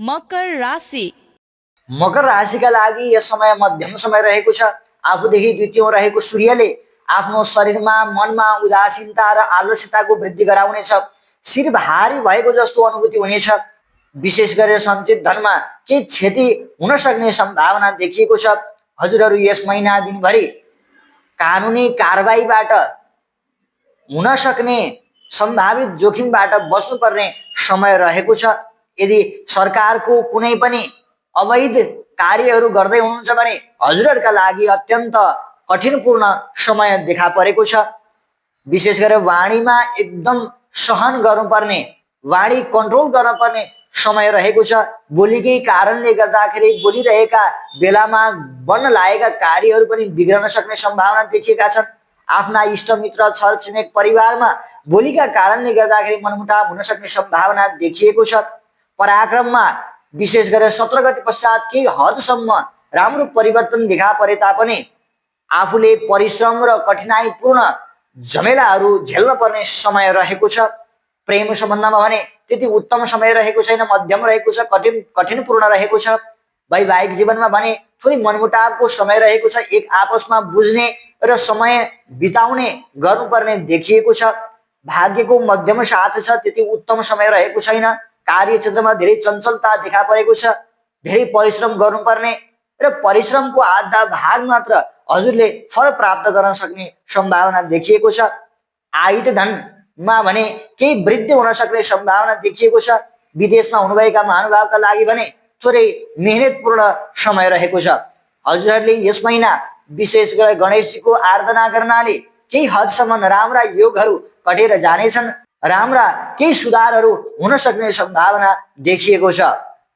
मकर राशि मकर राशिका लागि यस समय मध्यम समय रहेको छ। आफूदेखि द्वितीय रहेको सूर्यले आफ्नो शरीरमा मनमा उदासीनता र आलस्यताको वृद्धि गराउनेछ। शिर भारी भएको जस्तो अनुभूति हुनेछ। विशेष गरेर सञ्चित धनमा केही क्षति हुन सक्ने सम्भावना देखिएको छ। हजुरहरू यस महिना दिनभरि कानुनी कारबाहीबाट हुन सक्ने सम्भावित जोखिमबाट बस्नुपर्ने समय रहेको छ। यदि सरकारको कुनै पनि अवैध कार्यहरू गर्दै हुनुहुन्छ भने हजुरहरूका लागि अत्यन्त कठिनपूर्ण समय देखा परेको छ। विशेष गरेर वाणीमा एकदम सहन गर्नुपर्ने, वाणी कन्ट्रोल गर्नुपर्ने समय रहेको छ। बोलीकै कारणले गर्दाखेरि बोलिरहेका बेलामा बन्न लागेका कार्यहरू पनि बिग्रन सक्ने सम्भावना देखिएका छन्। आफ्ना इष्टमित्र छरछिमेक परिवारमा बोलीका कारणले गर्दाखेरि मनमुटाव हुन सक्ने सम्भावना देखिएको छ। पराक्रममा विशेष गरेर 17 गते पश्चात केही हदसम्म राम्रो परिवर्तन देखा परे तापनि आफूले परिश्रम र कठिनाइपूर्ण झमेलाहरू झेल्न पर्ने समय रहेको छ। प्रेम सम्बन्धमा भने त्यति उत्तम समय रहेको छैन, मध्यम रहेको छ, कठिनपूर्ण रहेको छ। वैवाहिक जीवनमा भने थोरै मनमुटावको समय रहेको छ। एक आपसमा बुझ्ने र समय बिताउने गर्नुपर्ने देखिएको छ। भाग्यको मध्यम साथ छ, त्यति उत्तम समय रहेको छैन। कार्यक्षेत्रमा धेरै चञ्चलता देखा परेको छ। धेरै परिश्रम गर्नुपर्ने र परिश्रमको आधा भाग मात्र हजुरले फल प्राप्त गर्न सक्ने सम्भावना देखिएको छ। आयित धनमा भने केही वृद्धि हुन सक्ने सम्भावना देखिएको छ। विदेशमा हुनुभएका महानुभावका लागि भने थोरै मेहनतपूर्ण समय रहेको छ। हजुरहरूले यस महिना विशेष गरेर गणेशजीको आराधना गर्नाले केही हदसम्म नराम्रा योगहरू कटेर जानेछन्। राम्रा केही सुधारहरू हुन सक्ने सम्भावना देखिएको छ।